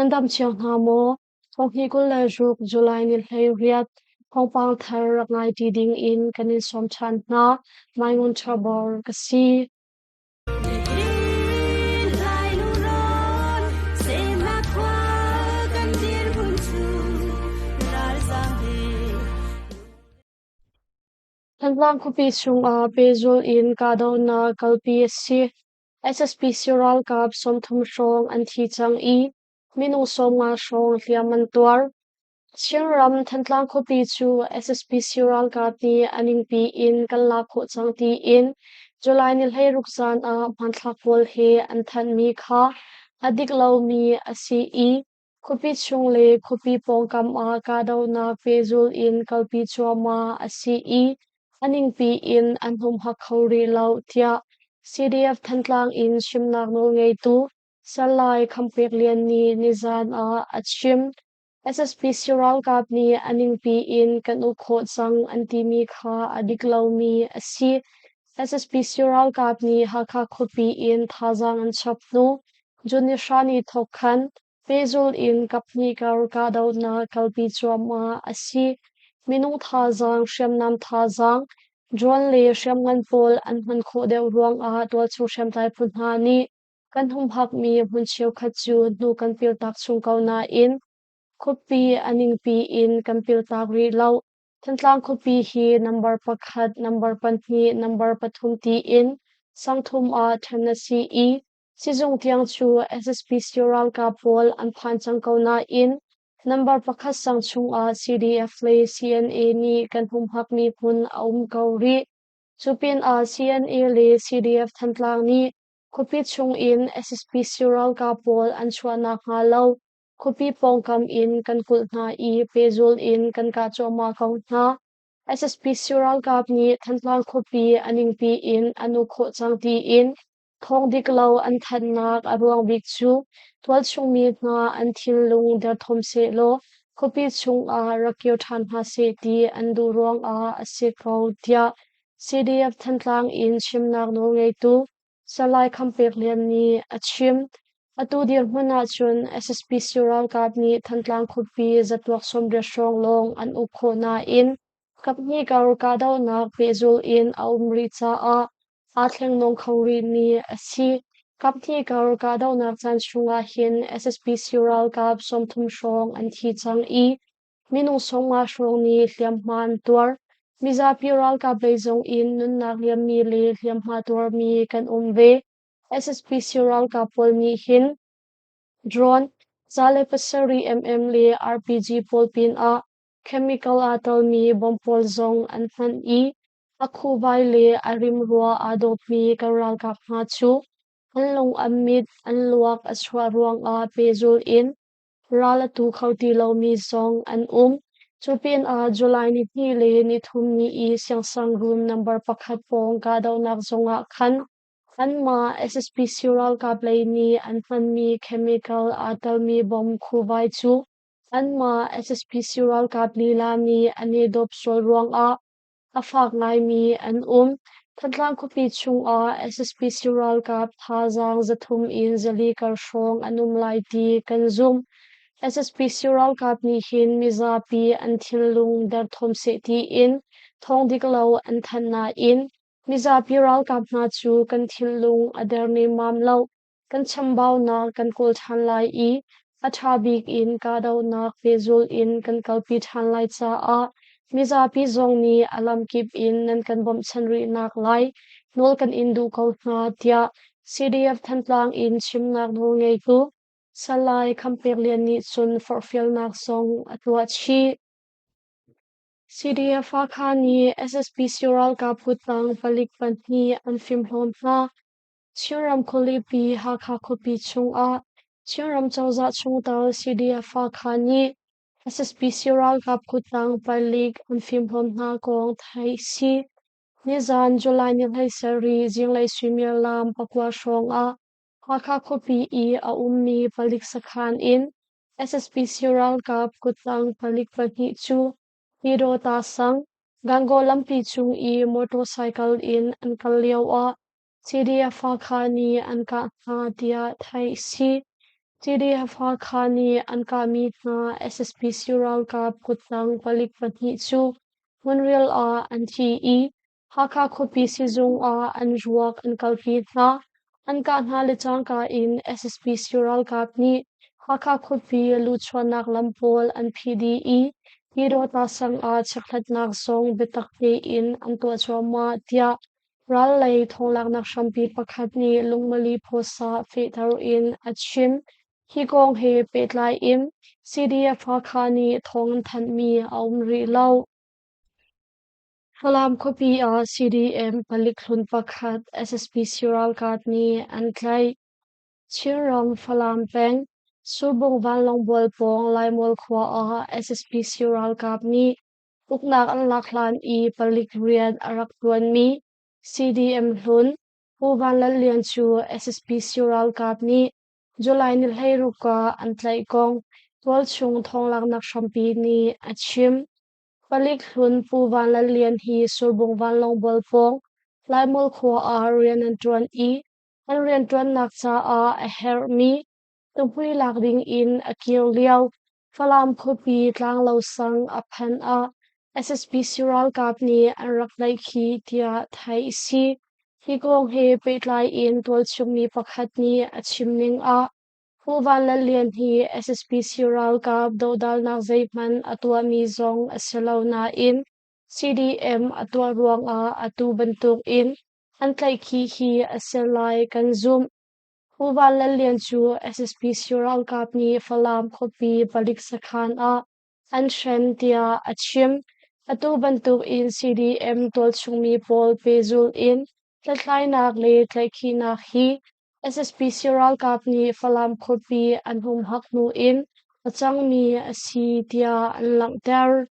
Nan dam cio hna maw? Thonghnih 26 July ni 18 thawngpang thar rak ngai ṭi ding in kan in sawm ṭhan hna. Mai Ngun Ṭhabor ka si. Thantlang khuapi chungah pehzulh in kahdohnak kalpi a si. SSPC ralkap 30 hrawng an thi cang i minung 50 hrawng hliam an tuar. Chinram Thantlang khuapi cu SSPC ralkap nih a ningpi in kan lak khawh cang tiin July ni 16 zan ah hmanthlak pawl he an thanhmi kha a dik lomi a si i Khuapi chung le khuapi pawngkam ah kahdohnak pehzulh in kalpi cuahmah a si i a ningpi in an humhak kho rih lo, tiah CDF Thantlang in chimnak nawlngeitu Salai Khampek Lian nih nizan ah a chim. SSPC ralkap nih a ningpi in kan uk khawh cang an timi kha a dik lomi a si. SSPC ralkap nih Hakha khuapi in thazaang an chap hnu June ni hra ni thawk khan pehzulh in kaphnih kar kahdohnak kalpi cuahmah a si. Minung thazaang, hriamnam thazaang, drone le hriamngan pawl an hman khawh deuh ruangah tualchung hriamtlai phu hna nih kan humhakmi hmun cheukhat cu hnu kan piltak chung ko nain khuapi a ningpi in kan piltak rih lo. Thantlang khuapi hi nambar pakhat, nambar pahnih, nambar pathum tiin sangthum ah ṭhen a si i Sizung tiang cu SSPC ralkap pawl an phan cang ko nain nambar pakhat sang chungah CDF le CNA nih kan humhakmi hmun a um ko rih. Cu pinah CNA le CDF Thantlang nih khuapi chungin SSPC ralkap pawl an chuah nakhnga lo khuapi pawngkam in kan kulh hna i pehzul in kan kah cuahmah ko hna. SSPC ralkap nih Thantlang khuapi a ningpi in an uk khawh cang tiin Thawng dik lo an thanhnak a ruang bik cu tualchung mi hna an thinlung derthawm sehlaw khuapi chungah rak kir ṭhan hna seh ti an duh ruangah a si ko, tiah CDF Thantlang in chimnak nawlngeitu Salai Khampek Lian nih a chim. Atu dirhmun ahcun SSPC ralkap nih Thantlang khuapi zatuak 80 hrawng lawng an uk khawh nain kaphnih kar kahdohnak pehzulh in a um rih caah aa thlengnawn kho rihmi a si. Kaphnih kar kahdohnak caan chungah hin SSPC ralkap 30 hrawng an thi cang i minung 50 hrawng nih hliamhma an tuar. Mizapi ralkap lei zong in nunnak liammi le hliamhma tuarmi kan um ve. SSPC ralkap pawl nih hin drone 107 mm le RPG pawl pinah chemical aa telmi bomb pawl zong an hman i A khuvai le a rimrua aa dawtmi kan ralkap hna cu an lung an mit, an luak a chuah ruangah pehzulh in ral a tu kho ti lomi zong an um. Cu pinah July nihnih le nithum ni i siangsangruun nambar pakhat pawng kahdohnak zongah khan anmah SSPC ralkap lei nih an hmanmi chemical aa telmi bomb khuvai cu anmah SSPC ralkap lila nih an i dawp sual ruangah A fak ngaimi an um. Thantlang khuapi chungah SSPC ralkap thazaang 300 in 400 kar hrawng an um lai ti kan zumh. SSPC ralkap nih hin mizapi an thinlung derthawm seh tiin thawng dik lo an thanh nain mizapi ralkap hna cu kan thinlung a der nemmam lo. Kan chambaunak kan kawl ṭhan lai i a ṭha bik in kahdohnak pehzulh in kan kalpi ṭhan lai caah mizapi zong nih a lamkip in nan kan bawmhchanh rihnak lai nawl kan in duh ko hna, tiah CDF Thantlang in chimnak nawlngeitu Salai Khampek Lian nih cun forhfialnak zong a tuah chih. CDF Hakha nih SSPC ralkap kuttang palik pahnih an fimhlawm hna. Chinram khualipi Hakha khuapi chungah Chinram cozah chungtel CDF Hakha nih SSPC ralkap kuttang palik an fimhlawm hna kong theih si. Nizan July ni 17 zinglei suimilam pakua hrawng ah Hakha khuapi i a ummi palik sakhan in SSPC ralkap kuttang palik pahnih cu Pyidawta sang, Gangaw lampi cung i motorcycle in an kal lioah CDF Hakha nih an kah hna tiah theih a si. CDF Hakha nih an kahmi hna SSPC ralkap kuttang palik pahnih cu hmunrial ah an thi i Hakha khuapi sizung ah an ruak an kalpi hna. An kah hna le cangka in SSPC ralkap nih Hakha khuapi luhchuahnak lam pawl an phih dih i Pyidawta sang ah chekhlatnak zong biatak tein an tuah cuahmah tiah ral lei thawnglaknak hrampi pakhat nih lungmali phawsah fehter in a chim. Hi kong he pehtlai in CDF Hakha nih thawng an thanhmi a um rih lo. Falam khuapi ah CDM palik hlun pakhat SSPC ralkap nih an tlaih. Chinram Falam peng, Surbung vanlawngbual pawng Laimual khua ah SSPC ralkap nih uknak an lak hlan i palik rian a rak ṭuanmi CDM hlun Pu Van Lal Lian cu SSPC ralkap nih July ni 16 ah an tlaih kong tualchung thawnglaknak hrampi nih a chim. Palik hlun Pu Van Lal Lian hi Surbung vanlawngbual pawng Laimual khua ah rian an ṭuan i an rianṭuannak caah a herhmi tuhmui lak ding in a kir lio Falam khuapi Tlanglo sang a phanh ah SSPC ralkap nih an rak tlaihkhih tiah theih a si. Hi kong he pehtlai in tualchung mi pakhat nih a chim ning ah Pu Van Lal Lian hi SSPC ralkap dohdalnak zeihmanh a tuahmi zong a si lo nain CDM a tuah ruangah atu bantuk in an tlaihkhih hi a si lai kan zumh. Pu Van Lal Lian cu SSPC ralkap nih Falam khuapi palik sakhan ah an hren tiah a chim. Atu bantuk in CDM tualchungmi pawl pehzulh in hlathlainak le tlaihkhihnak hi SSPC ralkap nih Falam khuapi an humhak hnu in a cangmi a si tiah an langhter.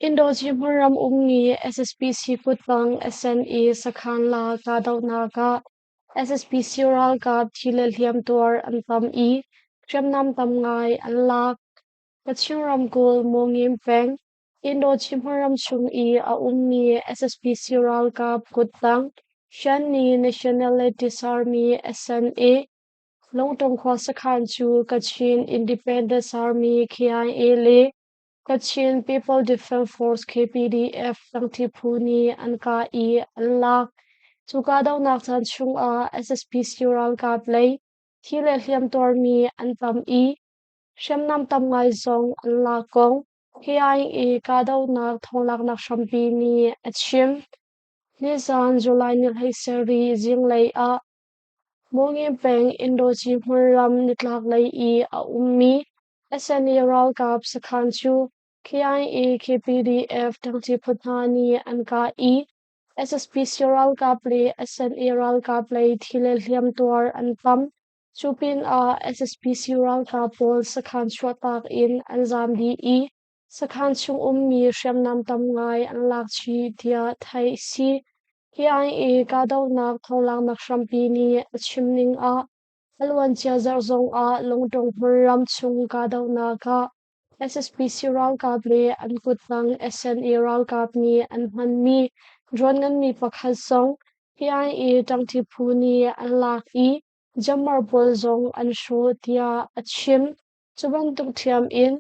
Indonesia hmunram ummi SSPC kuttang SNA sakhan la kahdohnak ah SSPC ralkap thi le hliamtuar an tam i hriamnam tam ngai an lak. Kachin ramkulh Mawngin peng Indonesia hmunram chung i a ummi SSPC ralkap kuttang Shanni Nationalities Army SNA Lungtong khua sakhan cu Kachin Independence Army KIA le Kachin People Defence Force KPDF tangṭi phu nih an kah i an lak. Cu kahdohnak caan chungah SSPC ralkap lei thi le hliamtuarmi an tam i hriamnam tam ngai zong an lak kong KIA kahdohnak thawnglaknak hrampi nih a chim. Nizaan July ni 17 zinglei ah Mawngin peng Indoci hmunram nitlaklei i a ummi SNA ralkap sakhan cu KIA KPDF ṭangṭi phu hna nih an kah i SSPC ralkap le SNA ralkap lei thi le hliamtuar an tam. Cu pinah SSPC ralkap pawl sakhan chuahtak in an zaam dih i sakhan chung ummi hriamnam tam ngai an lak chih tiah theih a si. KIA kahdohnak thawnglanghnak hrampi nih a chim ning ah a luancia zarh zongah Lungtong hmunram chung kahdohnak ah SSPC ralkap le an kuttang SNA ralkap nih an hmanmi drone nganmi pakhat zong KIA ṭangṭi phu nih an lak i jammer pawl zong an hrawh tiah a chim. Cu bantuk ṭhiam in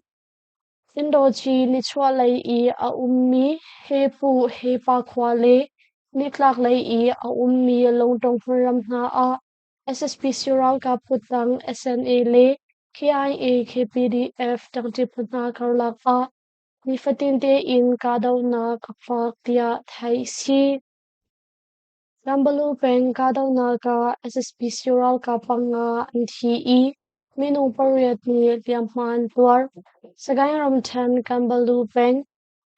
Indochi nichuahlei i a ummi Hepu Hepa khua le nitlaklei i a ummi Lungtong hmunram hna ah SSPC ralkap kuttang SNA le KIA KPDF ṭangṭi phu hna karlak ah nifatin tein kahdohnak a fak tiah theih a si. Lambalu peng kahdohnak ah SSPC ralkap panga an thi i minung pariat nih hliamhma an tuar. Sagaing ramṭhen Kanbalu peng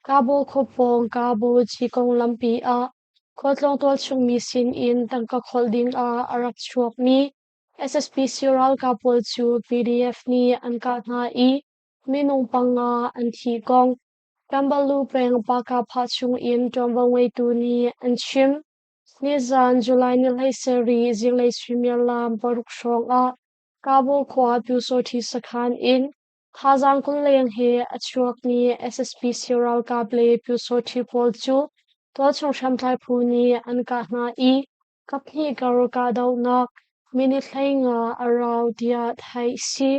Kabo khua pawng Kabo Cikong lampi ah khualtlawng tualchungmi sinin tangka kholh dingah a rak chuakmi SSPC ralkap pawl cu PDF nih an kah hna i minung panga an thi kong Kanbalu peng Pakapha chungin ṭuanvo ngeitu nih an chim. Nizaan July ni 17 zinglei suimilam 6 hrawng ah Kabul khua Pyusawṭhi sakhan in thazaang 20 leng he a chuakmi SSPC ralkap le Pyusawṭhi pawl cu tualchung hriamtlai phu nih an kah hna i kaphnih kar kahdohnak Minute 15 a rau tiah theih a si.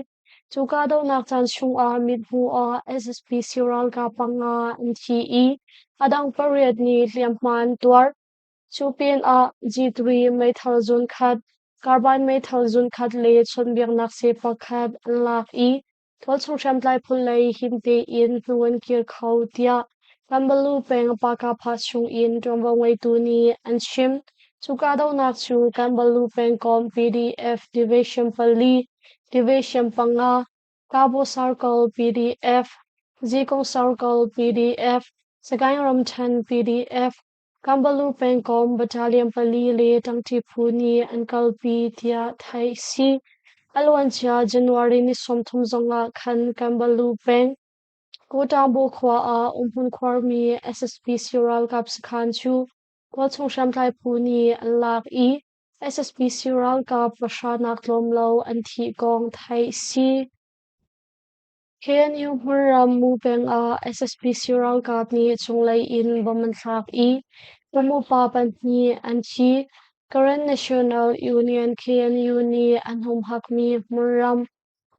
Cu kahdohnak caan chungah mithmuh ah SSPC ralkap panga an thi i a dang pariat nih hliamhma an tuar. Cu pinah G3 meithal zunkhat, carbine meithal zunkhat le chawnhbiaknak seh pakhat an lak i tualchung hriamtlai phu lei him tein hnu an kir kho tiah Kanbalu peng Pakapha chungin ṭuanvo ngeitu nih an chim. Cu kahdohnak cu Kanbalu pengkomh PDF Division pali, Division panga, Kabo Circle PDF, Zikong Circle PDF, Sagaing ramṭhen PDF, Kanbalu pengkomh Battalion pali le ṭangṭi phu nih an kalpi tiah theih a si. A luancia January ni 30 zongah khan Kanbalu peng Kawṭangbu khua ah umhmun khuarmi SSPC ralkap sakhan cu tualchung hriamtlai phu nih an lak i SSPC ralkap pahra nak tlawm lo an thih kong theih a si. KNU hmunram Mu peng ah SSPC ralkap nih cunglei in bomb an thlak i kum upa pahnih an thi. Karen National Union KNU nih an humhakmi hmunram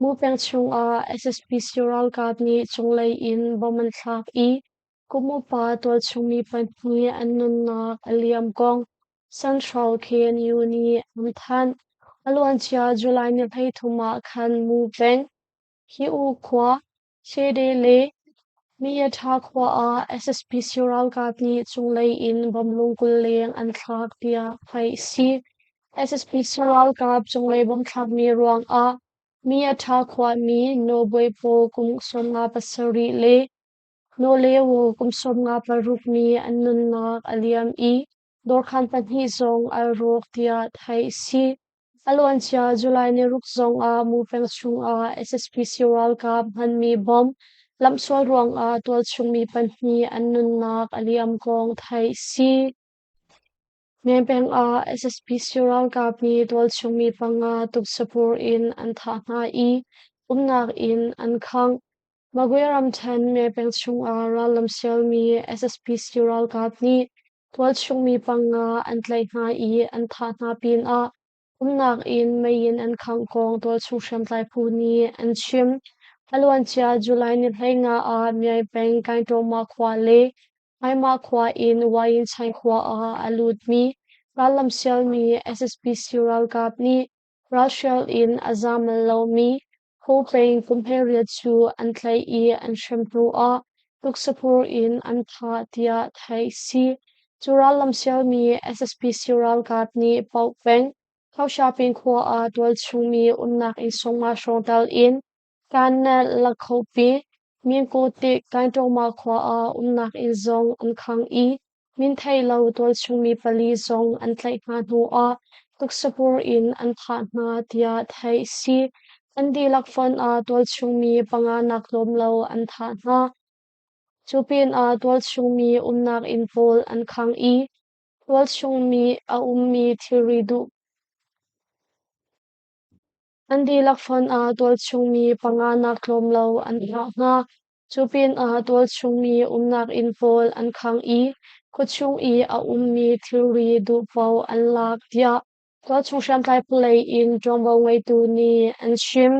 Mu peng chungah SSPC ralkap nih cunglei in bomb an thlak i kum upa tualchung mi pahnih an nunnak a liam kong Central KNU nih an thanh. A luancia July ni 33 ah khan Mu peng Hyi-U khua, Shede le Miyatha khua ah SSPC ralkap nih cunglei in bomb lungkul leng an thlak tiah theih a si. SSPC ralkap cunglei bomb thlakmi ruangah Miyatha khuami Nawbwe pawl kum 57 le Nawlewo kum 56 mi an nunnak a liam i dawrkhan pahnih zong ai rawk tiah theih a si. A luancia July ni ruk zongah Mu peng chungah SSPC ralkap hmanmi bomb lamhsual ruangah tualchung mi pahnih an nunnak a liam kong theih a si. Meng peng ah SSPC ralkap nih tualchung mi panga tuksapur in an thah hna i umnak inn an khangh. Magwe ramṭhen Mepeng chungah rallam sialmi SSPC ralkap nih tualchung mi panga an tlaih hna i an thah hna pinah umnak inn mei in an khangh kong tualchung hriamtlai phu nih an chim. A luancia July ni 15 ah Myai peng Kaingṭawma khua le Aima khua in Wainchain khua ah a lutmi rallam sialmi SSPC ralkap nih Ralhrial in a zaam bal lomi Ho peng kum 18 cu an tlaih i an hrem hnuah tuksapur in an thah tiah theih a si. Cu rallam sialmi SSPC ralkap nih Paoh peng, Khoshaping khua ah tualchung mi umnak inn sawmnga hrawng tal in Kannet Lakhopi, Minkotik Kaingṭawma khua ah umnak inn zong an khang i minthei lo tualchung mi pali zong an tlaih hna hnuah tuksapur in an thah hna tiah theih a si. An dihlak fonh ah tualchung mi panga nak tlawm lo an thah hna. Cu pinah tualchung mi umnak inn pawl an khang i tualchung mi a ummi thilri duh An dihlak fonh ah tualchung mi panga nak tlawm lo an thah hna. Cu pinah tualchung mi umnak inn pawl an khang i khuachung i a ummi thilri duh paoh an lak tiah tualchung hriamtlai phu lei in ṭuanvo ngeitu nih an chim.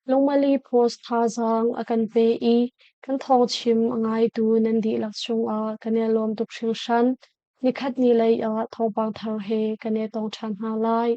Lungmali Post thazaang a kan pe i kan thawngchim a ngaitu nan dihlak cungah kan i lawm tuk hringhran. Nikhat ni lei ah thawngpang thar he kan i tong ṭhan hna lai.